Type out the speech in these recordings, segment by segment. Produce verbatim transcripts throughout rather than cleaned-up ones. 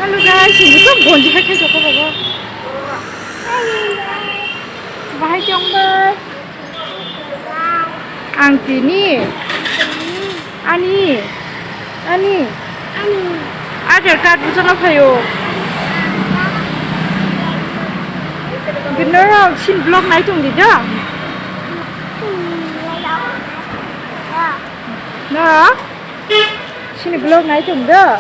Hello guys, ini tuh bonji hai khai joko baba. Bahai chong bai. Ang tini. Ani. Ani. Agar card busa na phayo. Gino rok sin vlog nai tong di da. Na? Sini vlog nai tong da.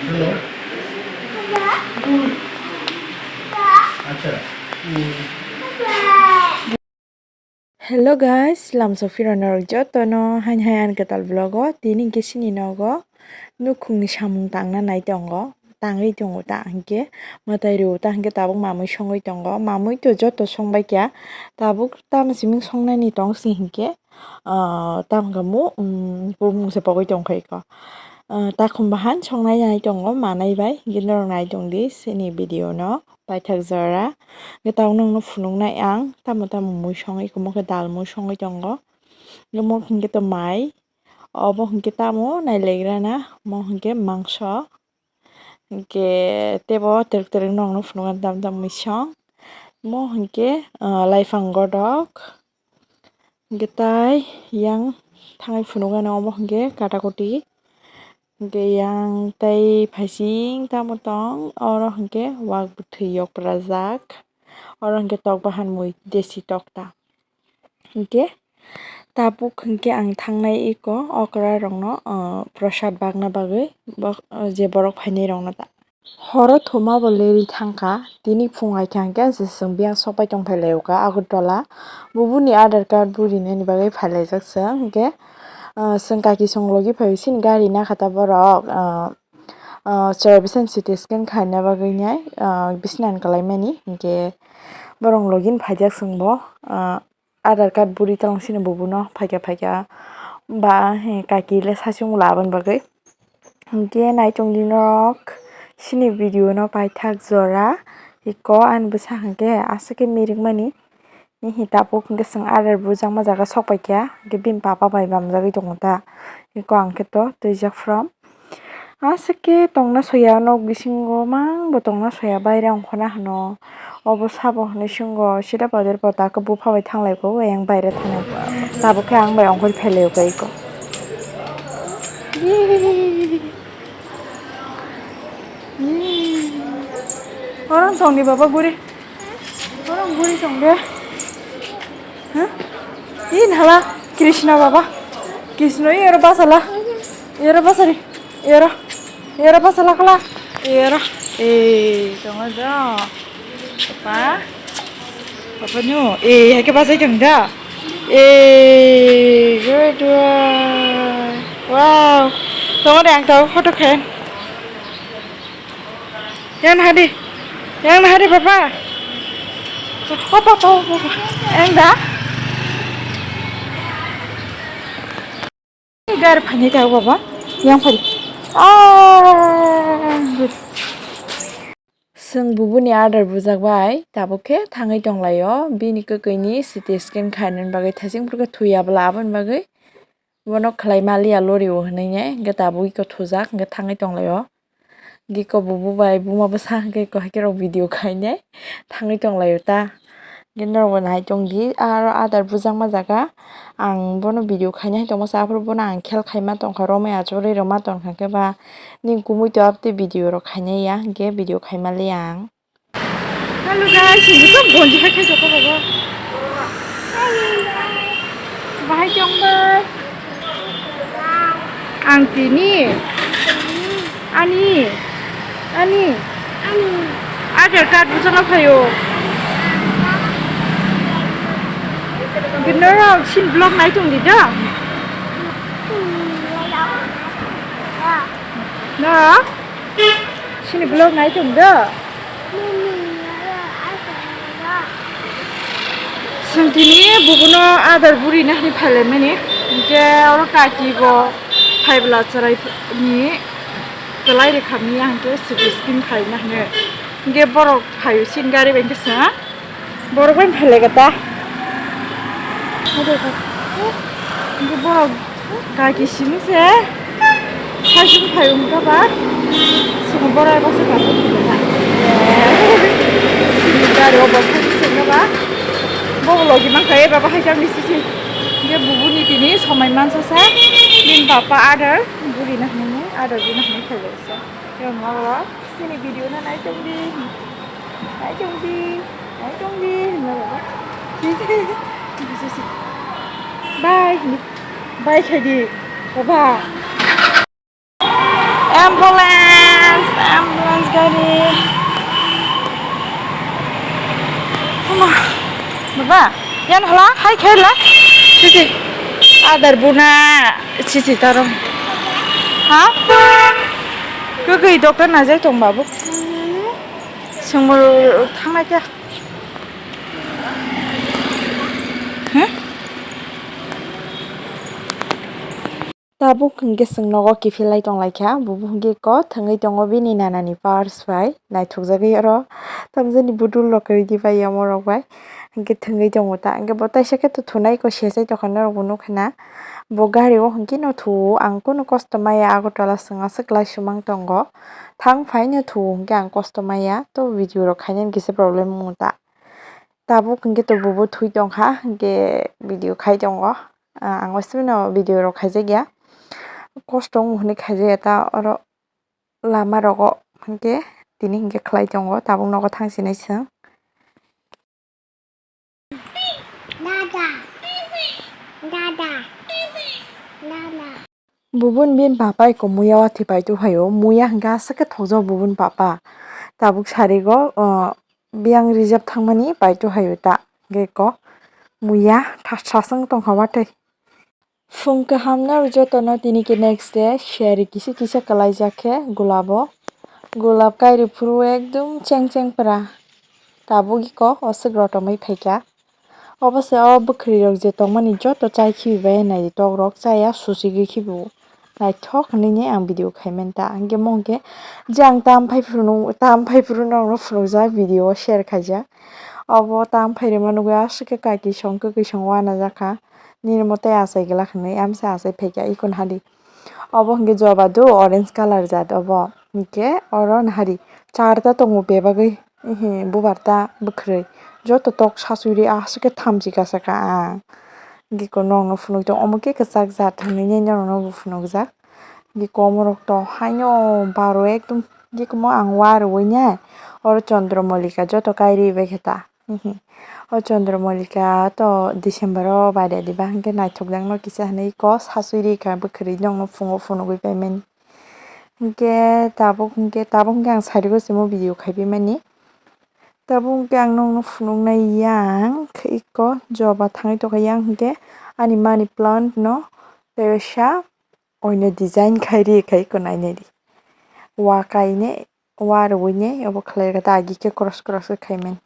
Hello. Acha. Hello guys, lamso phirano rok jotono hain hai ani kwtal vlog o tini hwnkhe chini nogo nukhungni samung tangna nai tongo, tangwi tongo ta hwnkhe mwtai rwo ta hwnkhe tabuk mamwi songwi tongo, mamwi to joto songbai kha, tabuk tamo siming songnani tong si hwnkhe, ah, tamo khe mo, um, bumung se pogwi tongkha iko. Ah, takhum bahan songnai nai tongo manai bai, hwnkhe norok nai tongdi chini video no. Paithak jora. Hwnkhe tabuk nokno phunuknai ang tamo tamo mui songwi, omo khe dal mui songwi tongo. Omo hwnkhe to mai, obo hwnkhe tamo nailegrana, omo hwnkhe mangso. Hwnkhe teibo twrwk twrwk nokno phunuknai tamo tamo mui song. Omo hwnkhe, ah, laifang godok. Hwnkhe tai yang thangwi phunuknai omo hwnkhe katakoti. Hwnkhe yang tei phaising tamo tong, oro hwnkhe wak bwthwi yok brajak, oro hwnkhe tok bahan mui desi tokta. Hwnkhe tabuk hwnkhe ang thangnai iko okra rokno, ah, prosad bagna bagwi, bok-, je borok phainai rokno ta. Horo thuma bo lerwi thangkha, tini phung hai thangkhe je chwng biyang sokpai tongphai laio kha Agartala. Bubuni Aadhaar card burinani bagwi phailaijak chwng, hwnkhe, ah, chwng kaki chwng logi phai sini gari nakhata borok, ah, ah, chwrai bwsani C T scan khaina bagwi nai, ah, bisina kalaimani, hwnkhe borok login phaijak chwngbo, ah, Aadhaar card buri tong sini bubuno phaikha phaikha ba he kaki le sachung labani bagwi. Hwnkhe naitung di norok sini video no paithak jora iko ani bwsa hwnkhe aswk khe mirik mani. Hihi tabuk hwnkhe chwng Aadhaar bujakma jaga sokpaikha hwnkhe bini papa bai bamjagwi tongo ta. Iko ang khe to twijak from. Aswk khe tongna soya nok bisingo mang bo tongna soya baire ongkhorna hwno. Obo sabo hwnwi swngo sida pader pota khe bupha bai thanglai kho eyang baire thanai. Tabuk khe ang bai ongkhor phelaio kha iko. Oro tongdi baba guri. Oro guri tongde. Huh? Ih, nala Krishna baba. Krishna, ih, oro basala. Ih, oro basari. Ih, oro. Ih, oro basala kala. Ih, oro. Eh, tongo do. Papa. Papa nyo. Eh, hai ke basai tong da. Eh, good boy. Wow. Tongo de ang tau photo khen. Yang na hadi. Yang na hadi papa. Papa, papa, papa. Yang da. Gar phani ta baba. Yang phani. Ah. Chwng bubuni Aadhaar bujak bai tabuk khe thangwi tonglaio. Bini kwkwi ni C T scan khainani bagwi thaching phuru khe thwi ya bwla aboni bagwi. Bono khlai maliya lori o hwnwi ne, hwnkhe tabuk iko thujak, hwnkhe thangwi tonglaio. Hwnkhe iko bubu bai buma bwsa hwnkhe iko haikhe rok video khainai thangwi tonglaio ta. Hwnkhe norok bo nai tongdi, aro Aadhaar bujakma jaga ang bono video khainai hai tongmasa, aphuru bono ang khel khaima tongkha, romwi achugwi rwma tongkha khe ba nini kumui to abtwi video rok khainai ya, hwnkhe video khaimaliya ang. Hello guys, ini tuh bonji hai khai joko baba. Bahai chong bai. Ang tini. Ani. Ani. Agar card busa na phayo. Gino rok sin vlog nai tong di da. Na? Sini vlog nai tong da. Chwng tini bubuno Aadhaar buri na hwnwi phailaimani. Hwnkhe oro kaki bo phaibwla chwraini kwlai rwkha manya hwnkhe C T scan khaina hwnwi. Hwnkhe borok phaio sini gari bai hwnkhe chwng borok bai phailaikha ta. Hingke borok kaki simi se. Hajung phai wngkha ba. Sini borok basa kasa phai wngkha. Sini gari o bwskang simi se wngkha ba. Bo logi mankha e baba hai khe ang bisi si. Hingke bubu ni tini somai mansa sa. Bini papa adar. Buri na hwnwi adar buri na hwnwi phai wngkha. Yang ma ba. Sini video no nai tong di. Nai tong di. Nai tong di. Hinna ba. Bye. Bye khai di. Baba. Ambulance, ambulance gari. Hama. Baba, yan hala, hai khaila. Sisi. Adar buna. Sisi taro. Ha? Kwkwi doctor najai tong babu. Sengmo thangnai khe. Hmm? Tabuk hwnkhe chwng nogo kiphilai tonglaikha, bubo hwnkhe kok thwngwi tongo bini nanani purse bai, naithokjagwi oro tamjani budul rok kwrwidi bai yamorok bai hwnkhe thwngwi tongo ta, hwnkhe bo taisa khe to thunai ko sesai tongkha norokbo nukha na, bo gari o hwnkhe no thuo, ang kunu kosto maya Agartala chwng aswk lai swmang tongo, thang phaino thuo hwnkhe ang kosto maya, to video rok khainani kisa problem wngo ta. Tabuk hwnkhe to bubo thwi tongkha, hwnkhe video khai tongo. Ah, ang waisano video rok khaijak ya. Kosto wng hwnwi khaijak ya ta oro lama rogo, hwnkhe tini hwnkhe khlai tongo, tabuk nogo thang sinai chwng. Dada. Dada. Dada. Bubun bin papa eko muya watwi paitu hayo, muya hwnkhe aswk khe thokjak bubun papa. Tabuk sarigo, o, biyang rijab thangmani paitu hayo ta, hwnkhe eko muya thasaswng tongkha watwi. Phung kaham no jotono tini khe next day, seri kisa kisa kwlaijak khe gulabo. Gulab kairi phuru ekdum cheng cheng pura. Tabuk eko aswk rotomwi phaikha. Obo se o bwkhwrwi rok je tongmani joto chai khibi bai nai tok rok chaya susigwi khibi o naithok hinwi ang video khai mani ta hwnkhe mo hwnkhe je ang tam phai phuru tam phai phuru norok no phunukjak video o share khaijak obo tam phai rwma nugwi aswk khe kaki song kwkwi song uanajak kha nini mote achai glak hinwi amsa achai phaikha eko nahadi. Obo hwnkhe jobado orange colour jat obo. Hwnkhe oro nahari charta tongo bebagwi. Ehe, bubar ta bwkhwrwi. Joto tok sasuri aswk khe thamchi kasa ka ang. Hwnkhe ko norokno phunuk tongo, omo khe kwchak jat hinwi norokno bo phunukjak. Hwnkhe komorok to haino baro ekdom hwnkhe kwmao ang uarwi nai. Oro Chandra Malika joto kairwi bai khe ta. Hihi. O Chandra Malika to December o baide diba hwnkhe naithok jang no kisa hinwi kok sasui rikha bwkhwrwi nokno phungo phunugwi paimani. Hwnkhe tabuk hwnkhe tabuk hwnkhe ang sari o simo video khaiwi mani. Tabuk hwnkhe ang nokno phunuknai yang khe iko joba thangwi tongkha yang hwnkhe ani money plant no tei sa oino design khai rikha iko nainai di. Wa kainai wa rwui nai obo khlai rikha ta agi khe cross cross khe khaimani.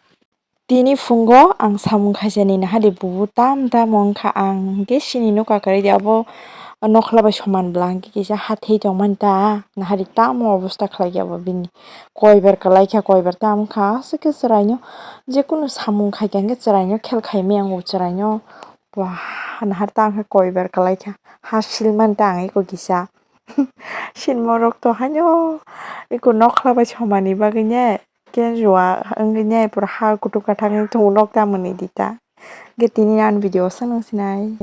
Tini phungo ang samung khaisani nahadi bubu tam tam wngkha ang hwnkhe sini nokha kwrwi di abo nokhola bai soman bwla hwnkhe kisa hathai tongmani ta nahadi tamo obosta khlaikha bo bini koibar kwlaikha koibar tam wngkha aswk khe chwraino jekunu samung khaikha hwnkhe chwraino khel khaimani ang o chwraino wah nahar ta wngkha koibar kwlaikha ha silmani ta ang eko kisa sinmorok to haino eko nokhola bai somani bagwi ne. Khe jua wngwi nai pura ha kutuk kathak wng tongo nok ta mwnwi di ta. Hwnkhe tini ani video o swk nang sinai.